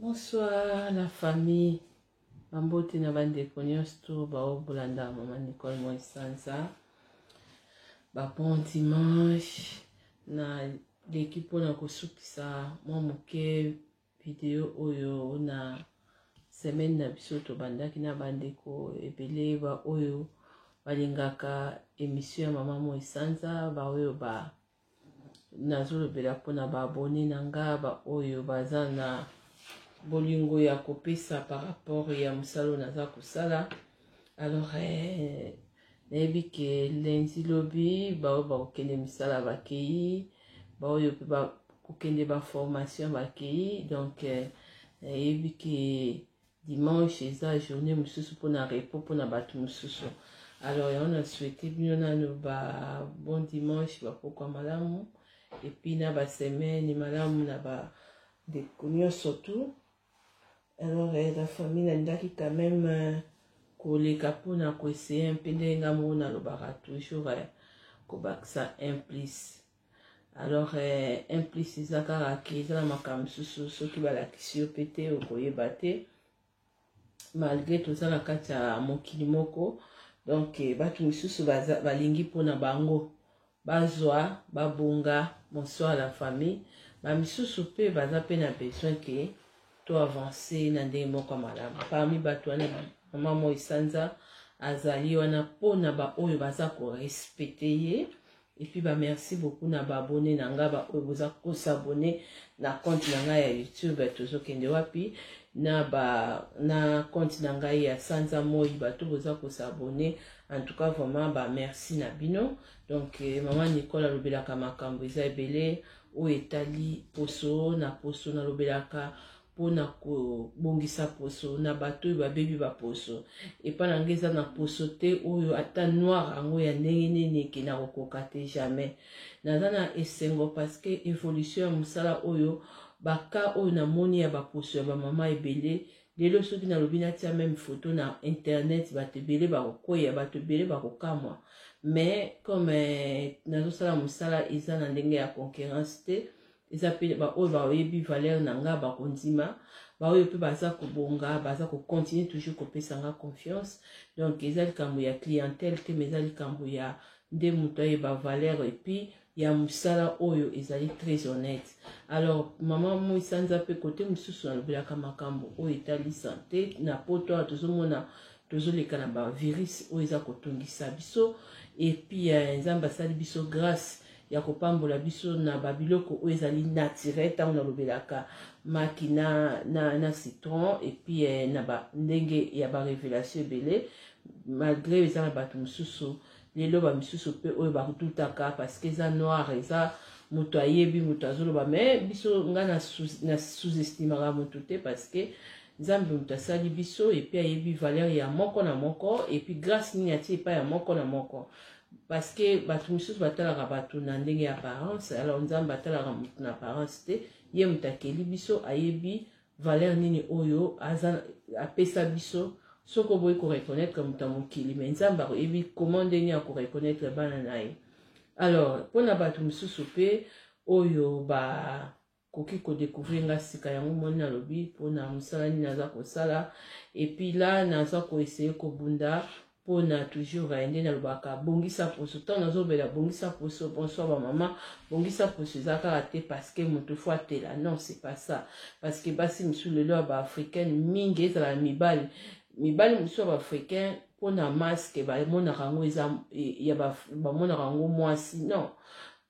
Bonsoir la famille, bambote na bandeko nyonso to baoyo bolanda mama Nicole Moisanza. Ba bon dimanche na leki mpona kosukisa mwa moke video oyo na semaine na biso tobandaki na bandeko ebele baoyo balingaka emission ya mama Moisanza, baoyo ba nazolobela mpona baabone na nga baoyo baza na bolingo ya kopesa par rapport ya mosala oyo naza kosala. Alors nayebi ke lundi lobi baoyo bakokende misala bakei, baoyo mpe bakokende baformation bakei. Donc nayebi ke dimanche eza journée mosusu mpona repos mpona bato mosusu. Alors yango na souhaite bino nano ba bon dimanche, bapokwa malamu, et puis na basemaine malamu na bandeko nyonso tout. Alors la famille, nalingaki quand même koleka mpona koessayer mpe ndenge nga moko nalobaka toujours, kobakisa un plus. Alors un plus eza kaka ke eza na makambo mosusu, soki balakisi yo mpe te, okoyeba te, malgré toza na kati ya mokili moko. Donc bato misusu balingi mpona bango bazwa babonga. Bonsoir la famille. Bamisusu mpe baza mpe na besoin ke to avance na ndenge moko ya malamu. Parmi bato wana, mama Moisanza azali wana mpona baoyo baza korespecter ye. Et puis ba merci beaucoup na baabonnés na nga, baoyo boza kos'abonner na compte na ngai ya YouTube Tozokende Wapi, na ba na compte na ngai ya Sanza Moi, bato boza kos'abonner. En tout cas vraiment ba merci na bino. Donc mama Nicole alobelaka makambo eza ebele oyo etali poso. Na poso nalobelaka mpona kobongisa poso na bato oyo babebi baposo. Epai na ngai eza na poso te oyo ata noir yango ya ndenge nini ekenda kokoka te, jamais. Naza na esengo parce que évolution ya mosala oyo, baka oyo namoni ya baposo ya bamama ebele lelo, soki nalobi natia même photo na internet, bato ebele bakokweya, bato ebele bakokamwa. Mais comme nazosala mosala eza na ndenge ya concurrence te, eza mpe baoyo bayebi valeur na nga bakondima, baoyo mpe baza kobonga baza kocontinuer toujours kopesa nga confiance. Donc eza likambo ya clientèle te, mais eza likambo ya nde moto ayeba valeur et puis ya mosala oyo ezali très honnête. Alors mama Moisanza mpe kote mosusu alobelaka makambo oyo etali santé. Na poto awa tozomona tozoleka na bavirus oyo eza kotungisa biso. Et puis Nzambe asali biso grâce ya kopambola biso na babiloko oyo ezali naturel. Ntango nalobelaka maki na citron et puis na ba, ndenge ya barévélation ebele, malgré eza na bato mosusu lelo, bamisusu mpe oyo bakututaka parce que eza noir, eza moto ayebi moto azoloba. Mais biso, nga na sous-estimaka moto te, parce que Nzambe moto asali biso et puis ayebi valeur ya moko na moko et puis grâce nini atie epai ya moko na moko, parce que bato misusu batalaka bato na ndenge ya apparence. Alors Nzambe atalaka moto na apparence te. Ye moto akeli biso, ayebi valeur nini oyo aza apesa biso. Soki oboyi koreconnaître moto ya mokili, mais Nzambe akoyebi comment, ndenge ya koreconnaître bana na ye. Alors mpona bato mosusu mpe oyo bakoki kodécouvrir nga sika, yango moni nalobi mpona mosala nini naza kosala. Et puis là naza koessayer kobunda mpona toujours nde nalobaka bongisa poso. Ntango nazobela bongisa poso, bonsoir bamama, bongisa poso eza kaka te parce que moto faut atela. Non, c'est pas ça, parce que basi misusu lelo ya baafricaine mingi, ezala mibali, mibali mosusu ya baafricain, mpona masque bamonaka yango eza ya bamonaka yango mwasi. Non,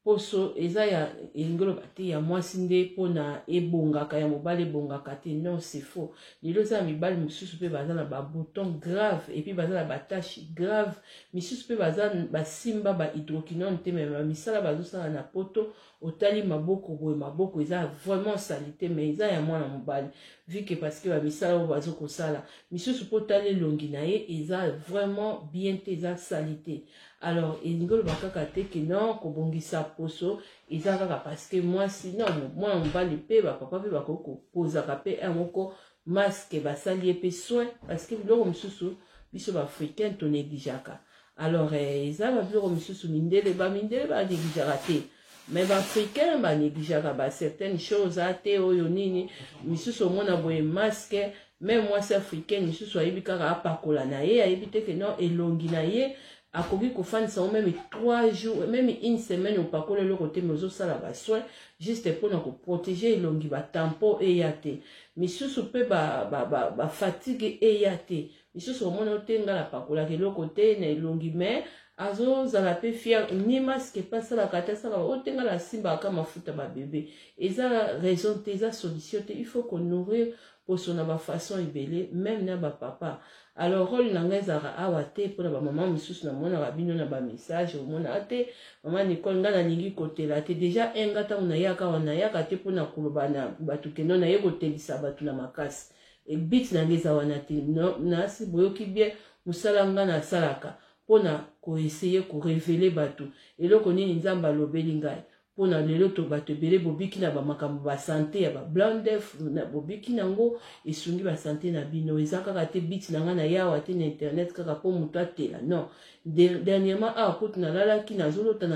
poso eza ya, elingi oloba te ya mwasi nde mpona ebongaka, ya mobali ebongaka te. Non, c'est faux. Lelo eza na mibali mosusu mpe baza na babouton grave et puis baza na batache grave misusu mpe baza basimba bahydroquinone te, mais bamisala bazosala na poto, otali maboko boye, maboko eza vraiment saleté, mais eza ya mwana mobali, vu que parce que bamisala oyo bazokosala misusu mpo otali elongi na ye eza vraiment bien te, eza saleté. Alors elingi oloba kaka te ke non, kobongisa poso eza kaka parce que mwasi. Non, mwana mobali mpe bapapa mpe bakoki kopozaka mpe un moko masque, basali ye mpe soin, parce que biloko mosusu biso baafricain tonégligeaka. Alors eza babiloko mosusu mindele, bamindele banégligeaka te. Mais baafricain banégligeaka ba certaines choses ate oyo nini misusu omona boye masque. Même mwasi africaine misusu ayebi kaka apakola na ye, ayebi te ke non, elongi na ye akoki kofandisa ngo même 3 jours, même une semaine, opakola eloko te, mais ozosala basoin juste mpona koprotéger elongi, batampon eya te, misusu mpe bafatigue ba, ba eya te. Misusu omona te, ngai napakolaka eloko te na elongi, mais azozala mpe fier, ni masque mpe asalaka te, asalaka oyo te, ngai nasimbaka mafuta babebe. Eza raison te, eza solution te. Il faut konourrir poso na bafaçon ebele, même na bapapa. Alors rôle na ngai ezalaka awa te mpona bamama mosusu. Namonaka bino na bamessage, omonaka te, mama Nicole, ngai nalingi kotela te. Déjà un, nga ntango nayaka awa, nayaka te mpona koloba na bato kendo naye kotelisa bato na makasi. But na ngai eza wana te. Nasi boyoki bien mosala ngai nasalaka mpona koessayer korévéler bato eloko nini Nzambe alobeli ngai mpona lelo. To bato ebele bobiki na bamakambo basanté ya bablondef, bobiki nango, esungi basanté na bino. Eza kaka te but na ngai na yawa te na internet kaka mpo moto atela, non. Dernièrement awa kutu nalalaki, nazolota,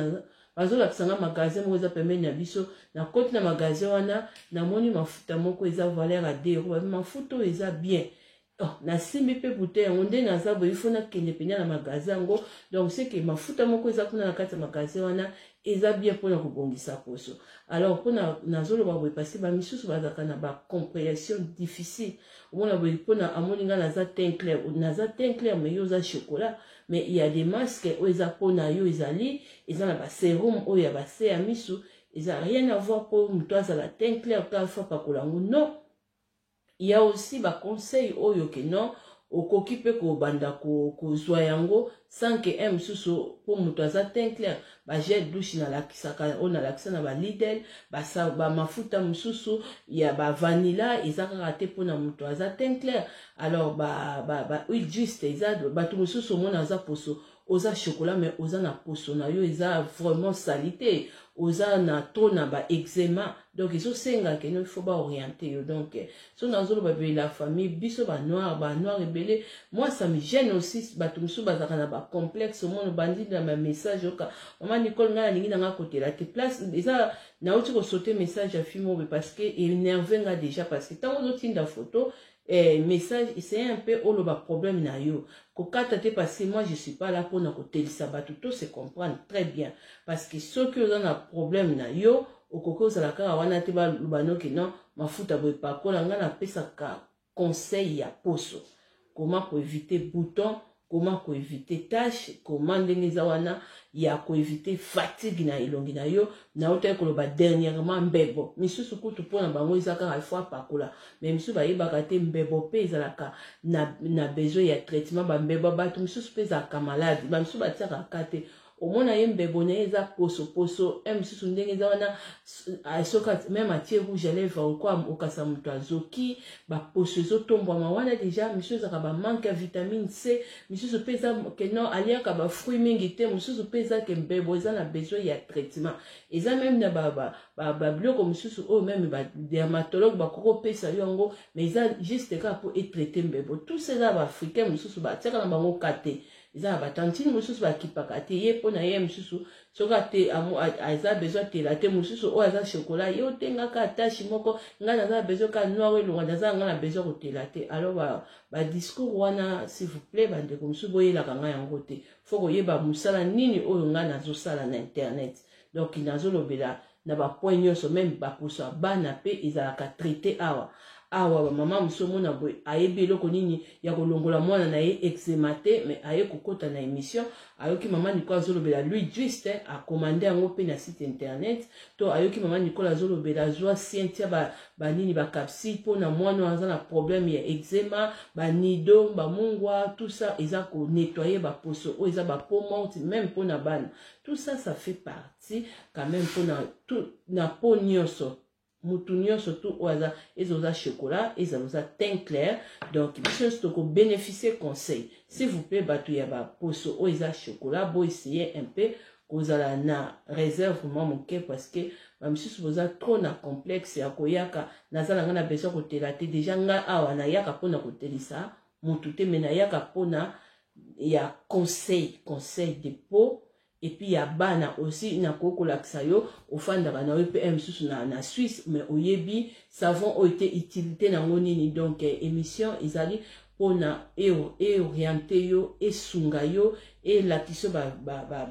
bazolakisa nga magasin moko eza pembeni na biso. Nakoti na magasin wana, namoni mafuta moko eza valeur ya 2 euro. Mafuta oyo eza bien. Oh, nasimbi mpe bouteille yango nde naza boye, ifo nakende mpenza na magasin yango. Donc c'est que mafuta moko eza kuna na kati ya magasin wana, eza bien mpona kobongisa poso. Alors mpona nazoloba boye parce que bamisusu bazalaka na bacompréhension difficile. Omona boye, mpona amoni ngai naza teint clair, naza teint clair, mais yo oza chocolat. Mais il y a des masques oyo eza mpona yo, ezali eza na basérum oyo ya base ya misu, eza rien à voir mpo moto azala teint clair kaka fa pakola yango, non. Il y a aussi baconseil oyo ke non, okoki mpe kobanda kozwa yango sans ke un mosusu mpo moto aza teint clair. Bagel douche nalakisaka, oyo nalakisa na baLidl, bamafuta mosusu ya bavanilla, eza kaka te mpona moto aza teint clair. Alors bahuile ba juste eza bato mosusu omona aza poso, oza chocolat, mais oza na poso na yo eza vraiment sali te, oza na trop na baeczéma, donc ezosenga keno il faut baorienter yo. Donc so nazoloba boye, la famille, biso banoir, banoir ebele, moi ça me gêne aussi. Bato mosusu bazalaka na bacomplexe. Omona obandi na bamessage, oka mama Nicole, ngai nalingi nanga kotela te. Place eza nauti kosauter message ya fille moko parce que énerve nga déjà, parce que ntango ozotinda photo, message, essaye un peu oloba problème na yo, kokata te, parce que moi je suis pas là mpona kotelisa bato. To se comprendre très bien, parce que soki oza na problème na yo, okoki ozala kaka wana te, baloba noki non, mafuta boye pakola. Ngai napesaka conseil ya poso, comment koéviter bouton, comment koéviter tache, comment ndenge eza wana ya koéviter fatigue na elongi na yo. Nautaki koloba dernièrement, mbebo misusu kutu mpona bango eza kaka il faut apakola, mais misusu bayebaka te mbebo mpe ezalaka na besoin ya traitement. Bambebo bato misusu mpe ezalaka malade, bamisusu batiaka ka te. Omona ye mbebo na ye eza posoposo e mosusu ndenge eza wana, soki même atie rouge à lèvre, okwa okasa moto azoki, baposo ezotombwama wana déjà. Misusu ezalaka bamanque ya vitamine C, misusu mpe eza ke non, aliaka bafruit mingi te, mosusu mpe eza ke mbebo eza na besoin ya traitement. Eza même na babiloko mosusu oyo même badermatologue bakoki kopesa yo yango, mais eza juste kaka mpo etraiter mbebo. Tout eza baafricain mosusu batiaka na bango ka te. Eza na batantine mosusu bakipaka te ye mpo na ye. Mosusu soki ate aza besoin atela te. Mosusu oyo aza chocolat, ye otengaka tache moko, ngai naza na besoin ka noir elonga, naza ngai na besoin kotela te. Alors badiscours wana, s'il vous plaît, bandeko mosusu boyelaka ngai yango te. Faut koyeba mosala nini oyo ngai nazosala na internet. Donc nazolobela na bapoint nyonso, même baposo ya bana mpe ezalaka traité awa. Awa bamama mosusu omona boye, ayebi eloko nini ya kolongola mwana na ye eczéma te, mais aye kokɔta na émission, ayoki mama Nicole azolobela lui juste acommander yango mpe na site internet, to ayoki mama Nicole azolobela azwa ceintia banini, bacapsule mpona mwana oyo aza na problème ya eczéma, banido, bamungwa, tout ça eza konettoyer baposo oyo eza bapeau morte, même mpona bana. Tout ça, ça fait partie quand même mpona na peau nyonso, mutu nyonso tu oyo aza, eza oza chocolat, ezala oza teint clair, donc biso nyonso tokobénéficie conseil. S'il vous plaît, bato ya baposo oyo eza chocolat, boessayer un peu kozala na réserve mwa moke, parce que bamisusu boza trop na complexe ya koyaka. Naza na ngai na besoin kotela te. Déjà ngai awa nayaka mpona kotelisa motu te, mais nayaka mpona ya conseil, conseil de peau. Et puis ya bana aussi, nakoki kolakisa yo. Ofandaka na yo mpe mosusu na Suisse, mais oyebi savon oyo te, utilité nango nini. Donc émission ezali mpona eorienter yo, esunga yo, elakisa yo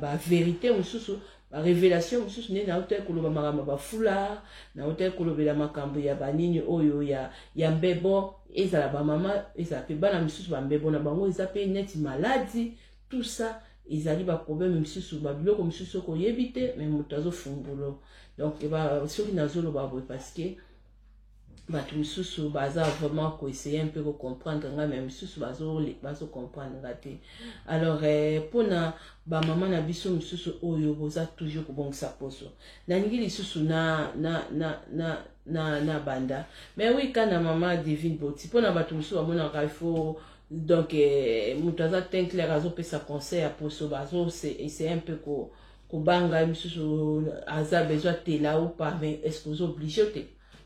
bavérité mosusu, barévélation mosusu. Nde nautaki koloba makambo ya bafoulard, nautaki kolobela makambo ya banini oyo ya mbebo. Ezala bamama, ezala mpe bana misusu, bambebo na bango eza mpe neti maladie. Tout ça ezali baproblème misusu, babiloko mosusu soki oyebi te, mais moto azofungula. Donc soki nazoloba boye, parce que bato mosusu baza vraiment koessayer mpe kocomprendre ngai, mais misusu bazocomprendre nga te. Alors mpona bamama na biso mosusu oyo boza toujours kobongisa poso, nalingi lisusu na banda. Mais oui, kana mama Divine Boti, mpona bato mosusu bamonaka il faut donc moto aza teint clair azopesa conseil ya poso, bazoessayer un peu kobanga. Misusu aza besoin tela ou pas, mais est ce que oza obligé te?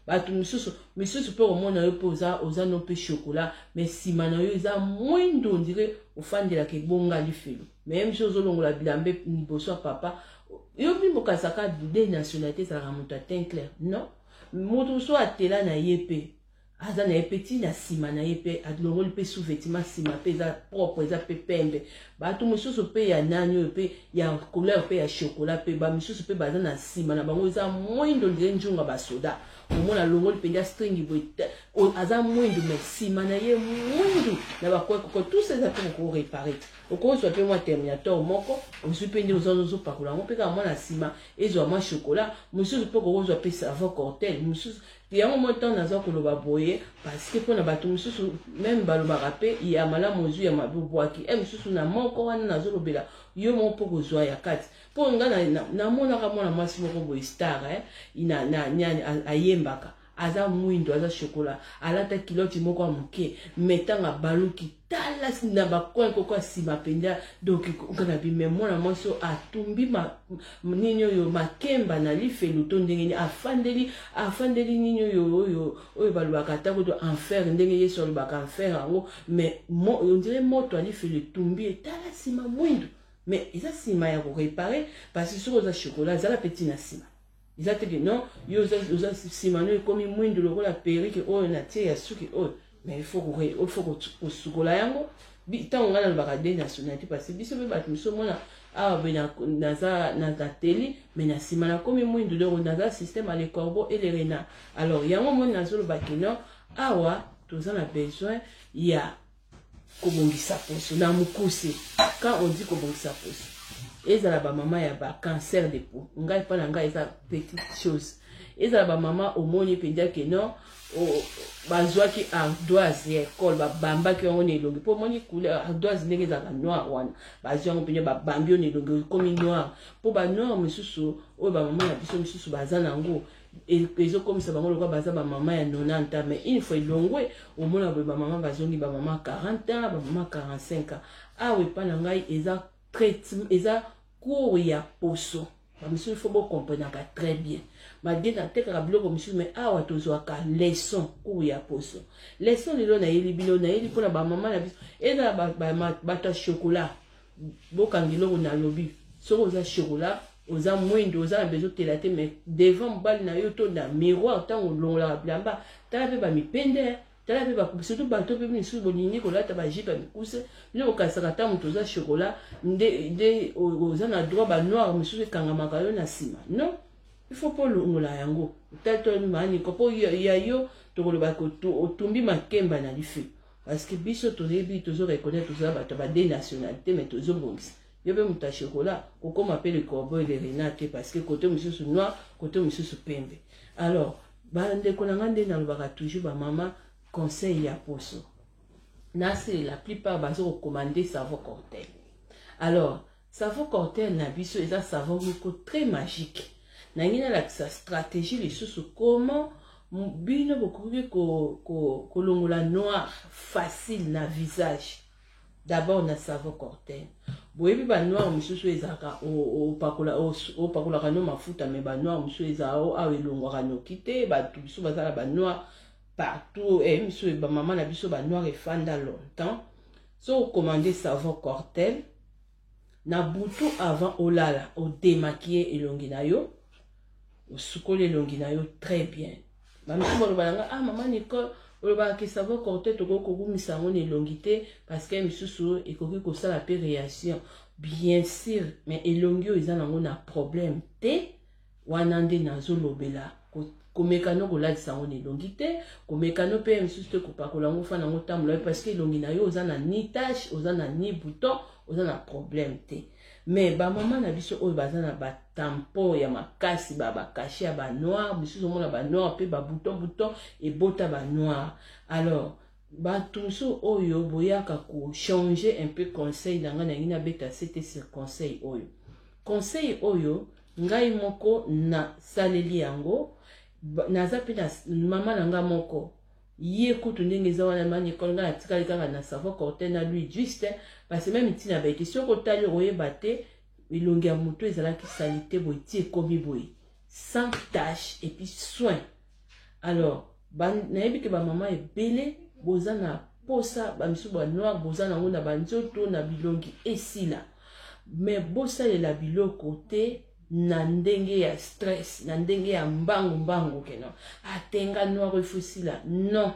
Bato misusu mpe komona yo mpe oza no mpe chocolat, mais nsima na yo eza mwindo, on dirait ofandelaka ebonga lifelo. Mais ye misusu ozolongola bilamba liboso ya papa yo. Mibokasaka de nationalité ezalaka moto ya teint clair, non? Moto mosusu atela na ye mpe aza na ye mpe ntina nsima na ye mpe alongoli mpe sous-vêtement, nsima mpe eza propre, eza mpe pembe. Bato mosusu mpe ya nani oyo mpe ya couleur mpe ya chocolat mpe, bamisusu mpe baza na nsima na bango eza mwindo, on dirait nzunga basoda. Omona alongoli mpenza string boye, aza mwindu, mais nsima na ye mwindu na bakwekoko. Tout ça eza mpe kokoréparer. Okozwa mpe mwa terminator moko, ozwi mpe nde oza ozopakola yango mpe kaka mwa na nsima, ezwa mwa chocolat. Mosusu mpe kokozwa mpe savon Cortel mosusu. Yango mo ntango naza koloba boye, parce que mpona bato mosusu même balobaka mpe ya malamu ozwi, ya mabe obwaki. E mosusu na moko wana nazolobela yo moko mpo kozwa ya kati. Mpo nga namonaka mwana mwasi moko boye, star, eh, na ayembaka, aza mwindo, aza chocolat, alata culotte moko ya moke, mais ntango abaluki, tala na bacoin koko ya nsima mpenza. Donc nga na bi, mais mwana mwasi oyo atumbi nini oyo, makemba na lifelu to ndenge nini? Afandeli nini oyo balobaka ata kutu enfer, ndenge Yesu alobaka enfer yango. Mais on dirait moto ya lifelu etumbi, etala nsima mwindu. Mais eza nsima ya koréparer, parce que soki oza chocolat, ezala mpe ntina nsima. Eza te ke non, yo oza nsima no ekomi mwindu lokola perruque oyo na tie ya suki oyo, mais il faut kosukola yango. Ntango ngai nalobaka de nationalité, parce que biso mpe bato mosusu omona awa boye, naza na teli, mais na nsima nakomi mwindu. Donc naza système ya le corbeau et le renard. Alors yango moni nazolobaki non, awa toza na besoin ya kobongisa poso. Na mokuse, quand on dit kobongisa poso, ezala bamama ya bacancer de peau, ngai mpa na ngai eza petite chose. Ezala bamama omoni mpenza ke non, bazwaki ardoise ya ekole, babambaki yango na elongi, mpo omoni couleur ardoise ndenge ezalaka noir wana, bazwi yango mpenza, babambi yo na elongi, ekomi noir. Mpo banoir mosusu oyo bamama na biso mosusu baza nango, ezokomisa bango lokola baza bamama ya 90 ans. Mais une fois elongwe, omona boye bamama bazongi bamama 40 ans, bamama 45 ans. Awa epa na ngai eza traitement, eza cours ya poso. Bamisusu faut bocomprenaka très bien, malgré natekaka biloko mosusu, mais awa tozwaka leçon, cours ya poso. Leçon lelo nayeli bino, nayeli mpona bamama na biso, ezala bato ya chocolat. Bokanga eloko nalobi: soki oza chocolat, oza mwindo, oza na besoin otela te, mais devant mobali na yo to na miroir, ntango olongolaka bilamba, tala mpe bamipende, tala mpe surtout bato mpe misusu bolingi kolata bajupe ya mikuse. Bino bokanisaka ata moto oza chocolat nde oza na droit banoir mosusu ekangamaka yo na nsima. Non, il faut mpo olongola yango, otali to maniko mpo ya yo tokoloba otumbi makemba na life, parce que biso toyebi, tozo reconnaître toza bato ya bade nationalité, mais tozobongisa. Yo mpe moto ya chocolat, kokóma mpe le corbeau et le renard te, parce que côté mosusu noir, côté mosusu pembe. Alors bandeko na nga, nde nalobaka toujours, bamama, conseil ya poso nasi, la plupart baza kocommander savon Cortel. Alors savon Cortel na biso eza savon moko très magique. Nangi nalakisa stratégie lisusu, comment bino bokoki kolongola noir facile na visage. D'abord na savon Cortel, boyebi banoir mosusu ezalaka opakolaka no mafuta, mais banoir mosusu ezala awa, elongwaka noki te. Bato biso baza na banoir partout, e miso bamama na biso banoir efanda longtemps. So ocommander savon Cortel. Na butu avant olala, odémaquiller elongi na yo, osukoli elongi na yo très bien. Bamisusu baloba na nga: "Ah, mama Nicole, olobaka ke savon Corte tokoki kobumisa yango na elongi te, parce que misusu ekoki kosala mpe réaction." Bien sûr, mais elongi oyo eza nango na problème te, wana nde nazolobela. Komekano kolatisa yango na elongi te, komekano mpe misusu te kopakola yango, fa nango tambola, parce que elongi na yo oza na ni tache, oza na ni bouton, oza na problème te. Mais bamama na biso oyo baza na batampon ya makasi, bacachets ya banoir, misusu omona banoir mpe babouton bouton ebota banoir. Alors bato mosusu oyo boyaka kochanger un peu conseil na ngai, nangi nabeta sete sur conseil oyo. Conseil oyo ngai moko nasaleli yango, naza mpe na mama na ngai moko, ye kutu ndenge eza wana, ma Nicole, ngai natikali kaka na savon Corte na l'huile juste, parce que même ntina baye, soki otali, oyeba te elongi ya moto ezalaki saleté boye ti ekomi boye, sans tache et puis soin. Alors nayebi ke bamama ebele boza na posa, bamisusu banoir boza nango na banzoto, na bilongi esila, mais bosalela biloko te na ndenge ya stress, na ndenge ya mbangu mbangu, keno atenga noir efosila. Non,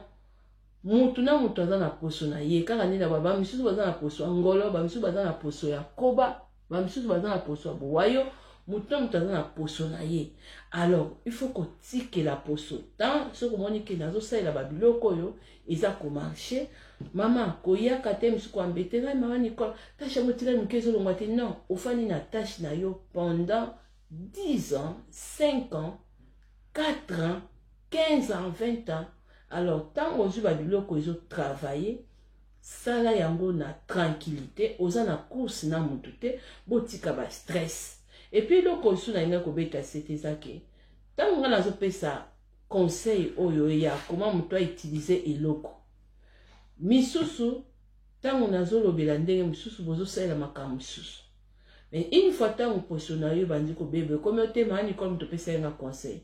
mutu na mutu aza na poso na ye kaka nde na bamisusu baza na poso ya ngolo, bamisusu baza na poso ya koba, bamisusu baza na poso ya bowayo. Mutu na mutu aza na poso na ye. Alors il faut kotikela poso tant. Soki omoni ke nazosalela babiloko oyo eza komarcher, mama, koyaka te mosusu koambete ngai: "Mama Nicole, tache yango etikali moke, ezolongwa te." Non, ofandi na tache na yo pendant 10 ans, 5 ans, 4 ans, 15 ans, 20 ans. Alors ntango ozwi babiloko ezotravailler, sala yango na tranquillité, oza na course na motu te. Botika bastress. Et puis eloko osu na ngai kobeta sete eza ke ntango ngai nazopesa conseil oyo ya koma moto autiliser eloko misusu, ntango nazolobela ndenge mosusu bozosalela makambo mosusu, mais une fois ntango poso na yo ebandi kobeba, ekomi otema: "Nicole, moto opesa ye nga conseil."